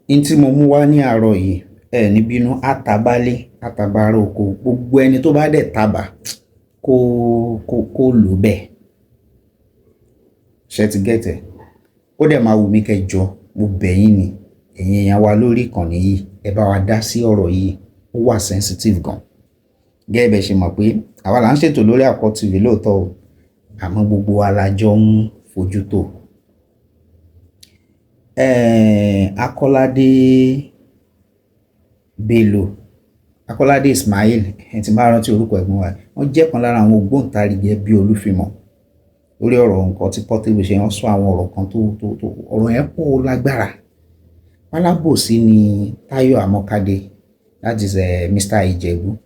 N tí mo mú wá ní àárọ̀ yìí, ẹ ní bínú, àtàbálé àtàbàrà oko, gbogbo ẹni tó bá dẹ̀ tàbà kó lò bẹ́ẹ̀. Ṣé ti get ẹ̀? Ó dẹ̀ máa wù mí kẹ́ jọ, mo bẹ̀ yín ni, ẹ̀yin èèyàn wa lórí ìkànnì yìí, ẹ bá wa dá sí ọ̀rọ̀ yìí, ó wà sensitive gan. Gẹ́gẹ́ bẹ́ẹ̀ ṣe mọ̀ pé àwa là ń ṣètò lórí Àkọ́ TV lóòótọ́ o, àmọ́ gbogbo wa la jọ ń fojú tó. Akọ́ládé Bello, Akọ́ládé Ismail, ẹ ti máa rántí orúkọ ẹ̀gbọ́n wa, wọ́n jẹ́ kan lára àwọn ògbóǹtarìgì ẹbí Olúfimọ̀. Lórí ọ̀rọ̀ nǹkan tí Portable ṣe, wọ́n sọ àwọn ọ̀rọ̀ kan tó ọ̀rọ̀ yẹn pọ̀ lágbára. Alábòsí ni Táyọ̀ Àmọ́kádé, that is Mr. Ìjẹ̀bú.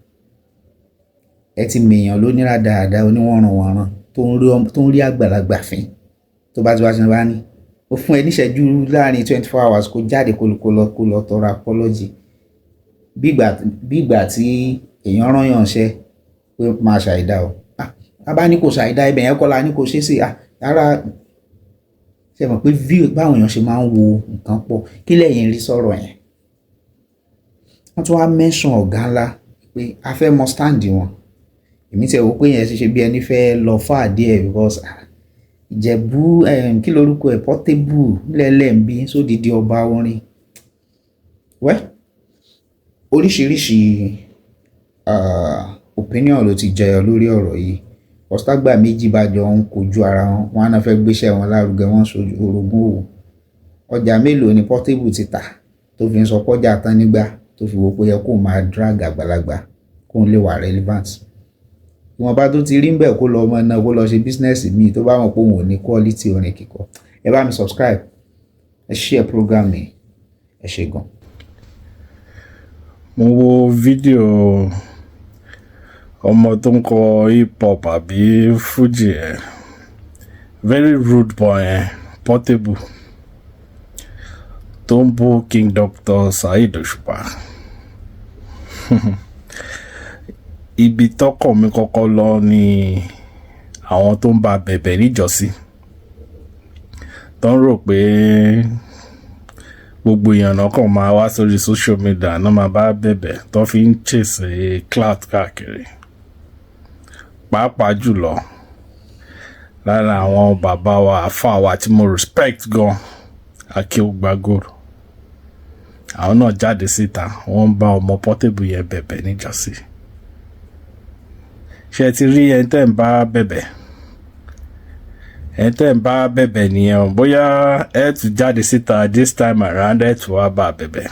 Ẹ ti mèèyàn lónírà dáadáa, oníwọ̀nranwọ̀nran tó ń rí àgbàlagbà fín. Tó bá ti wá sí wá ní ó fún ẹ níṣẹ́jú láàrin 24 hours kó jáde, kó lọ tọrọ apology. Bí ìgbà tí èèyàn rán yàn ṣẹ́ pé máa ṣàìdá o, a bá ní kò ṣàìdá, ibẹ̀ yẹn kọ́ la ní kò ṣe sí ara. Ṣe mọ̀ pé view báwọn èèyàn ṣe máa ń wo nǹkan pọ̀, kí lẹ́yìn rí sọ̀rọ̀ yẹn? Wọ́n tún wá mention ọ̀gá ńlá pé a fẹ́ mọ stand wọn. Èmi tiẹ̀ wò pé yẹn ṣe bí ẹni fẹ́ lọ fà díẹ̀ because Ìjẹ̀bú, kí lorúkọ ẹ̀, Portable lẹ́lẹ̀ ń bí sódìdí ọba orin. Well, oríṣiríṣi opinion ló ti jẹyọ lórí ọ̀rọ̀ yìí. Ọ̀stágbà méjì bá jọ ń kojú ara wọn, wọn á náà fẹ́ gbéṣẹ́ wọn lárugẹ, wọ́n sojú orogún òwò. Ọjà mélòó ni Portable ti tà tó fi ń sọ pọ́jà tán nígbà tó fi wò pé yẹ kó máa drag àgbàlagbà kó ń lè wà relevant? Ìwọ̀nba tó ti rí ń bẹ̀, kó lọ ọmọ náà, kó lọ ṣe business míì tó bá mọ̀ pé òun ò ní quality orin kíkọ. Ẹ bá mi subscribe, ẹ share program mi, ẹ ṣé gan. Mo wo fídíò ọmọ tó ń kọ hip hop àbí fuji ẹ, very rude boy ẹ, Portable, tó ń bú King Dr. Saheed Òṣùpá. Ibi tọ́kàn mi kọ́kọ́ lọ ni àwọn tó ń bá bẹ̀bẹ̀ níjọ́sí, tó ń rò pé gbogbo èèyàn náà kàn máa wá sórí social media náà máa bá bẹ̀bẹ̀, tó fi ń chase clout káàkiri, pàápàá jùlọ lára àwọn bàbá wa, àfáà wa tí mo respect gan, Akeugbagold. Àwọn náà jáde síta, wọ́n ń bá ọmọ Portable yẹn bẹ̀bẹ̀ níjọ́sí. Ṣé ẹ ti rí ẹni tẹ́ ń bá bẹ̀bẹ̀? Ẹni tẹ́ ń bá bẹ̀bẹ̀ nìyẹn o. Bóyá ẹ tún jáde síta this time around, ẹ tún wá bá bẹ̀bẹ̀.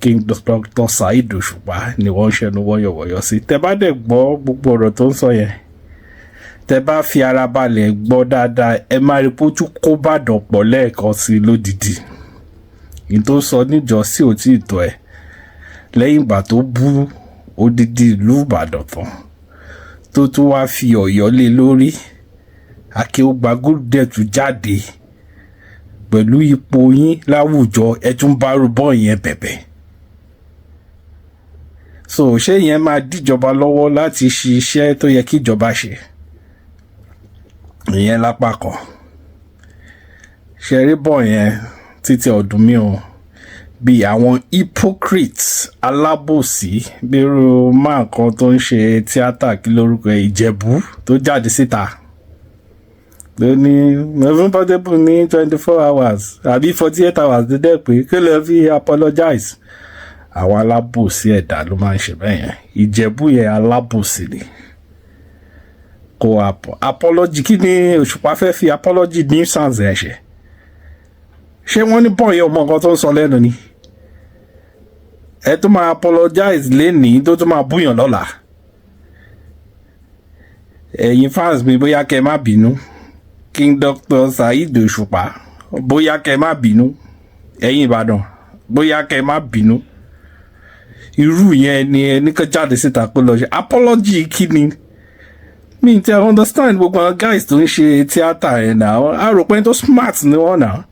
King Dr. Saheed Òṣùpá ni wọ́n ń ṣẹnu wọ́yọ̀wọ́yọ̀ sí. Tẹ́ bá dẹ̀ gbọ́ gbogbo ọ̀rọ̀ tó ń sọ yẹn, tẹ́ bá fi ara balẹ̀ gbọ́ dáadáa, ẹ máa rí pé ó tún kó bàdàn pọ̀ lẹ́ẹ̀kan sí i lódìdí. Ní tó sọ níjọ́sí ò tí ì tó ẹ̀. Lẹ́yìn ìgbà tó bú odidi ìlú Ìbàdàn tán, tó tún wá fi Ọ̀yọ́ lé lórí, Akeugbagold dẹ̀ tún jáde pẹ̀lú ipò yín láwùjọ, ẹ tún bá rúbọ yẹn bẹ̀bẹ̀. So ṣé ìyẹn máa díjọba lọ́wọ́ láti ṣiṣẹ́ tó yẹ kí ìjọba ṣe? Ìyẹn lápá kan. Ṣe rí bọ̀ yẹn títí ọdún mi o, bí àwọn hypocrites, alábòsí, bírú máa kan tó ń ṣe tíátà, kí lórúkọ ẹ̀, Ìjẹ̀bú, tó jáde síta ló ní mo fún Portable ní 24 hours àbí 48 hours tó dẹ̀ pé kí ló fi apologize. Àwọn alábòsí ẹ̀dá ló máa ń ṣe bẹ́ẹ̀ yẹn. Ìjẹ̀bú yẹn, alábòsí ni. Kò apology, kí ni Òṣùpá fẹ́ fi apology nuisance ẹ̀ ṣe? Ṣé wọ́n ní bọ́ọ̀ yẹn ọmọ nǹkan tó ń sọ lẹ́nu ni? Ẹ tó máa apologize lénìí, tó tún máa búyàn lọ́la. Ẹ̀yin fans mi, bóyá kẹ́ má bínú. King Dr. Saheed Òṣùpá, bóyá kẹ́ má bínú. Ẹ̀yin Ìbàdàn, bóyá kẹ́ má bínú. Irú yẹn ni ẹni kan jáde síta kó lọ ṣe apology. Kí ni mi ti understand gbogbo àwọn guys tó ń ṣe tíátà yẹn náà? A rò pé tó smart ni wọ́n náà.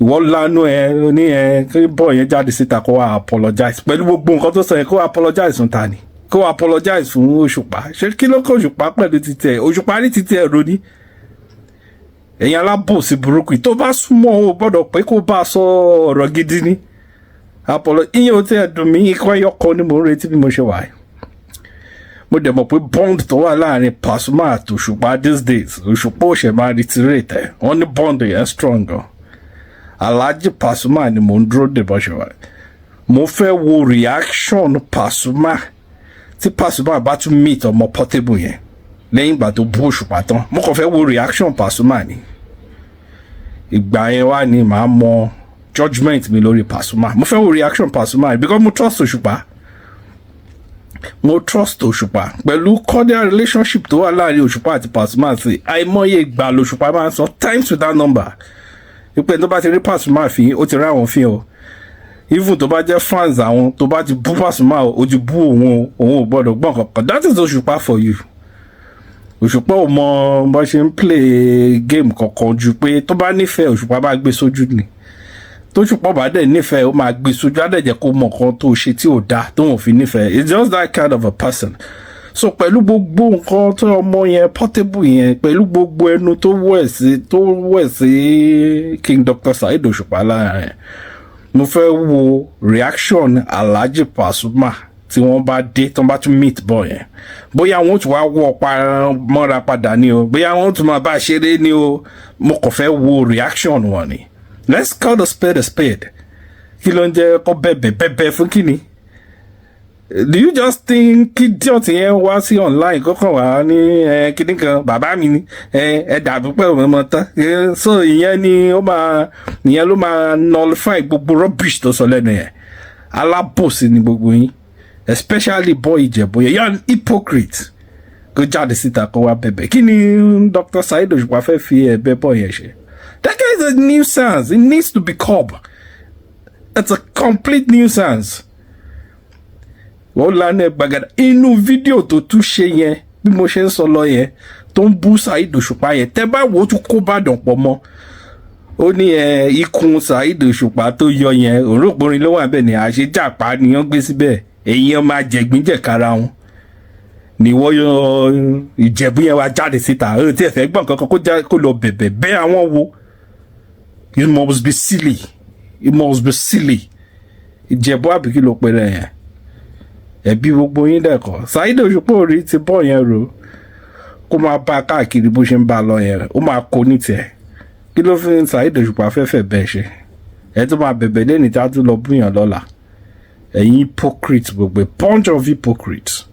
Ìwọ lánú ẹ ní ẹ kí bọ́ọ̀ yẹn jáde síta kó wá apologize pẹ̀lú gbogbo nǹkan tó sọ yẹn. Kó apologize fún ta ni? Kó apologize fún Òṣùpá? Ṣé kí ló kó Òṣùpá pẹ̀lú títí ẹ̀? Òṣùpá ní títí ẹ̀ ronú. Ẹ̀yin alábòsí burúkú yìí, tó bá súnmọ́, o gbọ́dọ̀ pé kó bá a sọ ọ̀rọ̀ gidi ni. Apollo ìyẹn ò tí ẹ dùn mí. Ikọ́ ẹyọ kan ni mò ń retí bí mo ṣe wà yìí. Mo dẹ̀ mọ̀ pé bond tó wà láàrin Pasuma àti Òṣùpá these days, Òṣùpá ò ṣe máa reiterate ẹ̀. Wọ́n ní bond yẹn strong gan. Alhaji Pasuma ni mò ń dúró dè bó ṣe wà. Mo fẹ́ wo reaction Pasuma tí Pasuma bá tún meet ọmọ Portable yẹn lẹ́yìn ìgbà tó bú Òṣùpá tán. Mo kàn fẹ́ wo reaction Pasuma ni. Ìgbà yẹn wá ni màá mọ judgement mi lórí Pasuma. Mo fẹ́ wo reaction Pasuma because mo trust Òṣùpá. Mo trust Òṣùpá pẹ̀lú cordial relationship tó wà láàrin Òṣùpá àti Pasuma. Sí àìmọye ìgbà lòṣùpá máa ń sọ, times without number, wípé tó bá ti rí Pasuma fi, ó ti rí àwọn fi o. Even tó bá jẹ́ fans àwọn, tó bá ti bú Pasuma o, ó ti bú òun o, òun ò gbọ́dọ̀ gbọ́n kankan. That is Òṣùpá for you. Òṣùpá ò mọ bó ṣe ń play game kankan ju pé tó bá nífẹ̀ẹ́, Òṣùpá bá gbé sójú ni. Tóṣùpá bá dẹ̀ nífẹ̀ẹ́, ó máa gbé sójú, á dẹ̀ jẹ́ kó mọ̀ kan tó ṣe tí ò dáa tóun ò fi nífẹ̀ẹ́. It's just that kind of a person. So pẹ̀lú gbogbo nǹkan tó ọmọ yẹn Portable yẹn, pẹ̀lú gbogbo ẹnu tó wẹ̀ sí King Dr. Saheed Òṣùpá lára yẹn, mo fẹ́ wo reaction Alhaji Pasuma tí wọ́n bá dé, tí wọ́n bá tún meet bọ̀ yẹn. Bóyá wọ́n tún wá wọ́ pa mọ́ra padà ni o, bóyá wọ́n tún máa bá a ṣeré ni o, mo kàn fẹ́ wo reaction wọn ni. Let's call a spade a spade. Kí ló ń jẹ́ kó bẹ̀bẹ̀ bẹ̀bẹ̀ fún kíni? Do you just think idiot yẹn wá sí online kọ́kàn wá ní ẹ kíní kan bàbá mi ni ẹ ẹ dàbí pé òun mọ tán? So ìyẹn ni ó máa, ìyẹn ló máa nullify gbogbo rubbish tó sọ lẹ́nu yẹn? Alábòsí ni gbogbo yín, especially boy Ìjẹ̀bú yẹn. You're an hypocrite. Kó jáde síta kó wá bẹ̀bẹ̀, kí ni Dr. Saheed Òṣùpá fẹ́ fi ẹ̀bẹ̀ boy yẹn ṣe? That guy is a nuisance. It needs to be curbed. It's a complete nuisance. Wọ́n lánàá gbàgàdà inú fídíò tó tún ṣe yẹn, bí mo ṣe ń sọ lọ yẹn, tó ń bú Saheed Òṣùpá yẹn, tẹ́ bá wò ó, tún kó bàdàn pọ̀ mọ́. Ó ní ẹ ikùn Saheed Òṣùpá tó yọ yẹn, òrókùnrin ló wà bẹ́ẹ̀ ni, àṣejàpá ni wọ́n gbé síbẹ̀. Èyí máa jẹ̀gbín jẹ̀kára wọn níwọ́ yọ. Ìjẹ̀bú yẹn wá jáde síta, ó tí ẹ fẹ́ gbọ́n kankan, kó lọ bẹ̀bẹ̀ bẹ́ àwọn wo. You must be silly, you must be silly. Ìjẹ̀bú àbíkí ló pe rẹ̀ yẹn? Ẹbí gbogbo yín dẹ̀kọ́. Saheed Òṣùpá orí ti bọ́ yẹn rò, kó máa bá a káàkiri bó ṣe ń bá a lọ yẹn, ó máa kó ní tiẹ̀. Kí ló fi ń Saheed Òṣùpá fẹ́fẹ́ bẹ́ẹ̀ ṣe? Ẹ tó máa bẹ̀bẹ̀ lẹ́ni tá a tún lọ búyàn lọ́la. Ẹ̀yin hypocrite gbogbo, bunch of hypocrites.